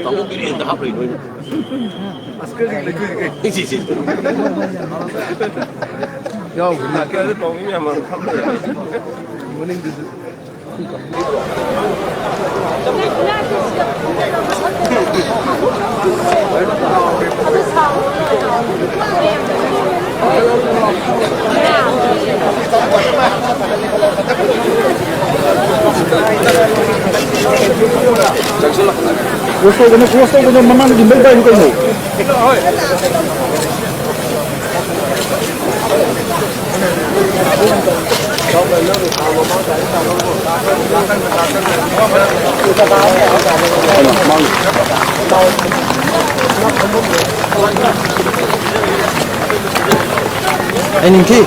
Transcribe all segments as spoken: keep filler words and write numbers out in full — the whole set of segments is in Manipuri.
ꯇꯥꯃꯣ ꯕꯤꯔꯦꯟꯗ ꯍꯥꯞꯂꯛꯏ ꯅꯣꯏꯅ꯫ ꯁꯤ, ꯁꯤ꯫ ꯌꯥꯎꯈꯤꯅꯤ꯫ ꯃꯅꯤꯡꯗꯨꯁꯨ꯫ Close ꯇꯧꯒꯅꯨ, close ꯇꯧꯒꯅꯨ, ꯃꯃꯥꯡꯗꯒꯤ ꯃꯩ ꯄꯥꯏꯔꯨ ꯀꯩꯅꯣ? ꯑꯩ ꯅꯤꯡꯊꯤ꯫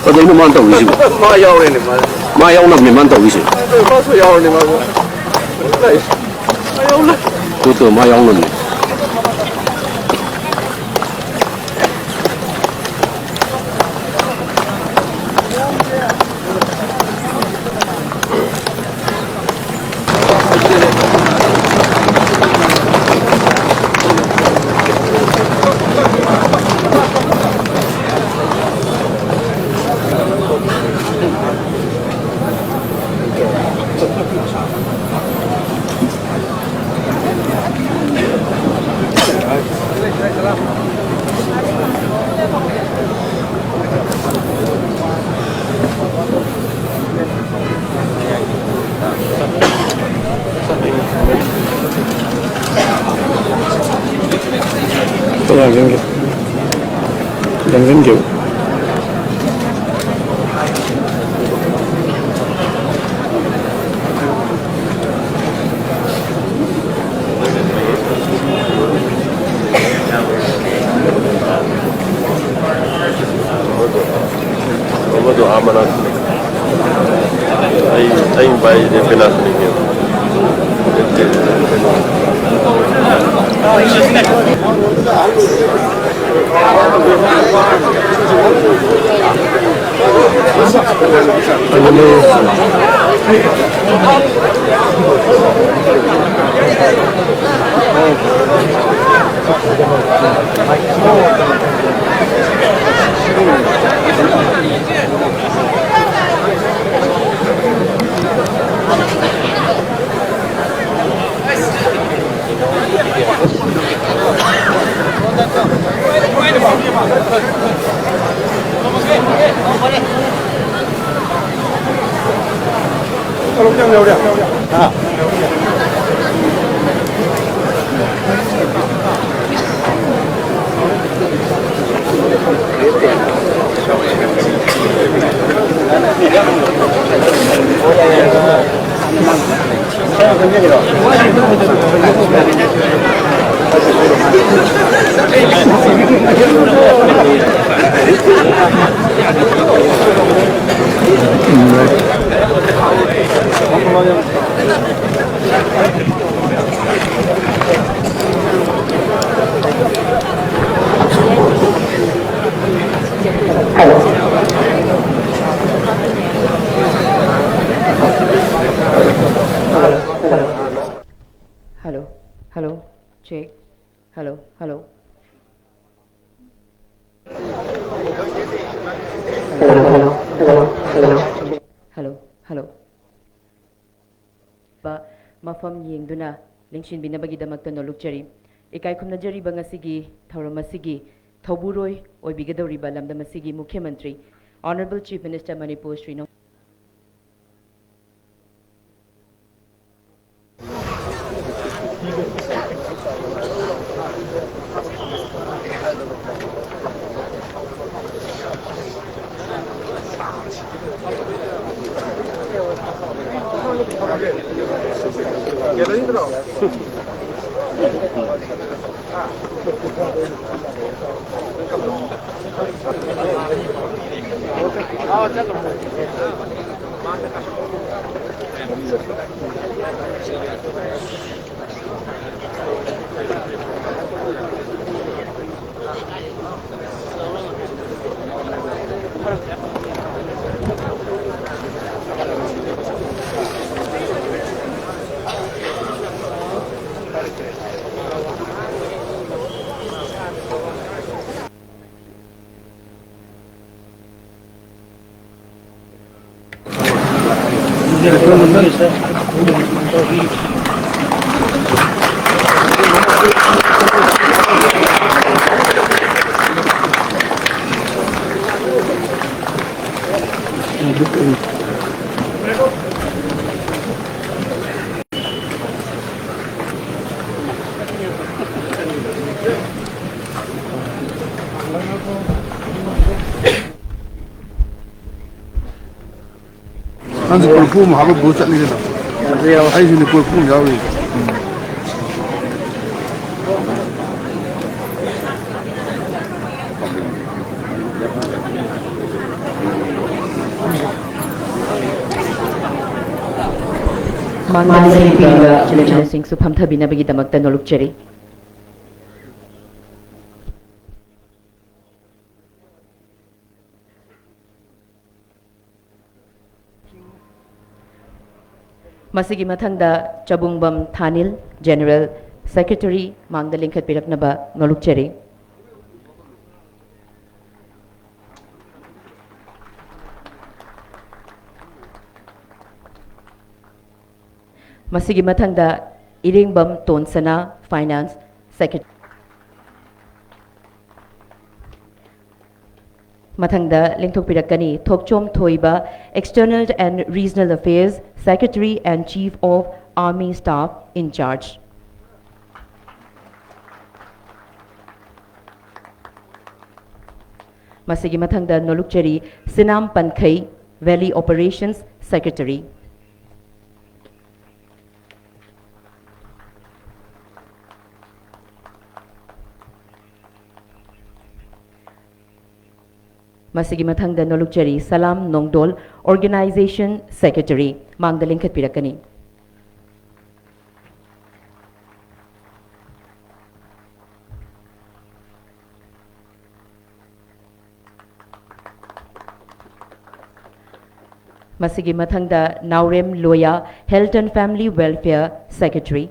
ꯀꯗꯩꯅꯣ ꯃꯥꯅ ꯇꯧꯔꯤꯁꯤꯕꯨ? ꯃꯥ ꯌꯥꯎꯔꯦꯅꯦ, ꯃꯥ꯫ ꯃꯥ ꯌꯥꯎꯅꯕꯅꯦ ꯃꯥꯅ ꯇꯧꯔꯤꯁꯦ꯫ ꯃꯥꯁꯨ ꯌꯥꯎꯔꯅꯤ, ꯃꯥꯁꯨ꯫ ꯇꯨ, ꯇꯨ, ꯃꯥ ꯌꯥꯎꯅꯕꯅꯦ꯫ ꯌꯥꯡꯁꯤꯟꯈꯤꯕ꯫ ꯌꯥꯡꯁꯤꯟꯈꯤꯕ꯫ ꯑꯃꯗꯣ ꯑꯥ ꯃꯅꯥꯛꯇ ꯂꯩ꯫ ꯑꯩ, ꯑꯩ ꯄꯥꯏꯔꯤꯁꯦ ꯄꯦꯅꯥꯁꯣꯅꯤꯛꯅꯦꯕ꯫ Hello, hello, check. Hello, hello. Hello, hello, hello, hello. Hello, hello. ꯕ ꯃꯐꯝ ꯌꯦꯡꯗꯨꯅ ꯂꯦꯡꯁꯤꯟꯕꯤꯅꯕꯒꯤꯗꯃꯛꯇ ꯅꯣꯂꯨꯛꯆꯔꯤ꯫ ꯏꯀꯥꯏ ꯈꯨꯝꯅꯖꯔꯤꯕ ꯉꯁꯤꯒꯤ ꯊꯧꯔꯝ ꯑꯁꯤꯒꯤ ꯊꯧꯕꯨꯔꯣꯏ ꯑꯣꯏꯕꯤꯒꯗꯧꯔꯤꯕ ꯂꯝꯗꯝ ꯑꯁꯤꯒꯤ ꯃꯨꯈ꯭ꯌ ꯃꯟꯇ꯭ꯔꯤ, Honourable Chief Minister Manipur, Shri ꯅꯣꯡ-, ꯅꯪꯁꯨ ꯀꯣꯔꯐꯨ ꯑꯃ ꯍꯥꯞꯄ ꯄꯨꯔ ꯆꯠꯅꯤ ꯀꯩꯅꯣ? ꯑꯩꯁꯨꯅꯦ, ꯀꯣꯔꯐꯨ ꯑꯃ ꯌꯥꯎꯔꯤ꯫ ꯃꯥꯡꯗ ꯂꯦꯞꯄꯤꯕ ꯏꯆꯤꯜ ꯏꯅꯥꯎꯁꯤꯡꯁꯨ ꯐꯝꯊꯕꯤꯅꯕꯒꯤꯗꯃꯛꯇ ꯅꯣꯂꯨꯛꯆꯔꯤ꯫ ꯃꯁꯤꯒꯤ ꯃꯊꯪꯗ ꯆꯕꯨꯡꯕꯝ ꯊꯥꯅꯤꯜ, General Secretary, ꯃꯥꯡꯗ ꯂꯤꯡꯈꯠꯄꯤꯔꯛꯅꯕ ꯅꯣꯂꯨꯛꯆꯔꯤ꯫ ꯃꯁꯤꯒꯤ ꯃꯊꯪꯗ ꯏꯔꯦꯡꯕꯝ ꯇꯣꯟꯁꯅꯥ, Finance Secretary꯫ ꯃꯊꯪꯗ ꯂꯦꯡꯊꯣꯛꯄꯤꯔꯛꯀꯅꯤ ꯊꯣꯛꯆꯣꯝ ꯊꯣꯏꯕ, External and Regional Affairs Secretary and Chief of Army Staff in Charge꯫ ꯃꯁꯤꯒꯤ ꯃꯊꯪꯗ ꯅꯣꯂꯨꯛꯆꯔꯤ ꯁꯤꯅꯥꯝ ꯄꯟꯈꯩ, Valley Operations Secretary꯫ ꯃꯁꯤꯒꯤ ꯃꯊꯪꯗ ꯅꯣꯂꯨꯛꯆꯔꯤ ꯁꯂꯥꯝ ꯅꯣꯡꯗꯣꯜ, Organization Secretary, ꯃꯥꯡꯗ ꯂꯤꯡꯈꯠꯄꯤꯔꯛꯀꯅꯤ꯫ ꯃꯁꯤꯒꯤ ꯃꯊꯪꯗ ꯅꯥꯎꯔꯦꯝ ꯂꯣꯌꯥ, Health and Family Welfare Secretary꯫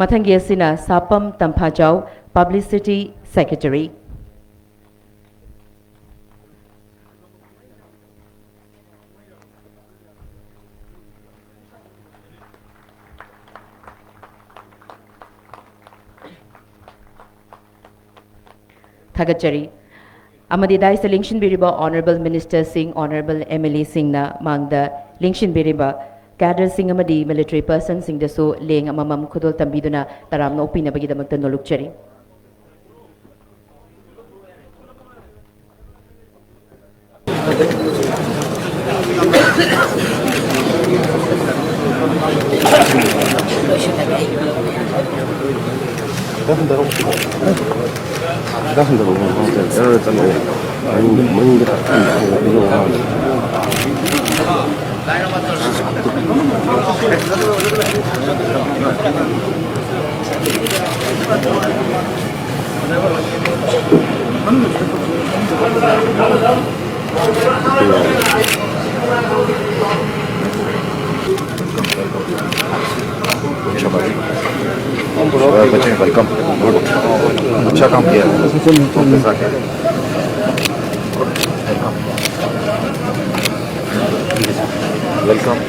ꯃꯊꯪꯒꯤ ꯑꯁꯤꯅ ꯁꯥꯄꯝ ꯇꯝꯐꯥꯖꯥꯎ, Publicity Secretary꯫ ꯊꯥꯒꯠꯆꯔꯤ꯫ ꯑꯃꯗꯤ ꯗꯥꯏꯁꯇ ꯂꯦꯡꯁꯤꯟꯕꯤꯔꯤꯕ Honourable Ministerꯁꯤꯡ, Honourable MLAꯁꯤꯡꯅ ꯃꯥꯡꯗ ꯂꯦꯡꯁꯤꯟꯕꯤꯔꯤꯕ cadreꯁꯤꯡ ꯑꯃꯗꯤ military personꯁꯤꯡꯗꯁꯨ ꯂꯦꯡ ꯑꯃꯃꯝ ꯈꯨꯗꯣꯜ ꯇꯝꯕꯤꯗꯨꯅ ꯇꯔꯥꯝꯅ ꯑꯣꯛꯄꯤꯅꯕꯒꯤꯗꯃꯛꯇ ꯅꯣꯂꯨꯛꯆꯔꯤ꯫ Welcome. अच्छा काम किया। Welcome.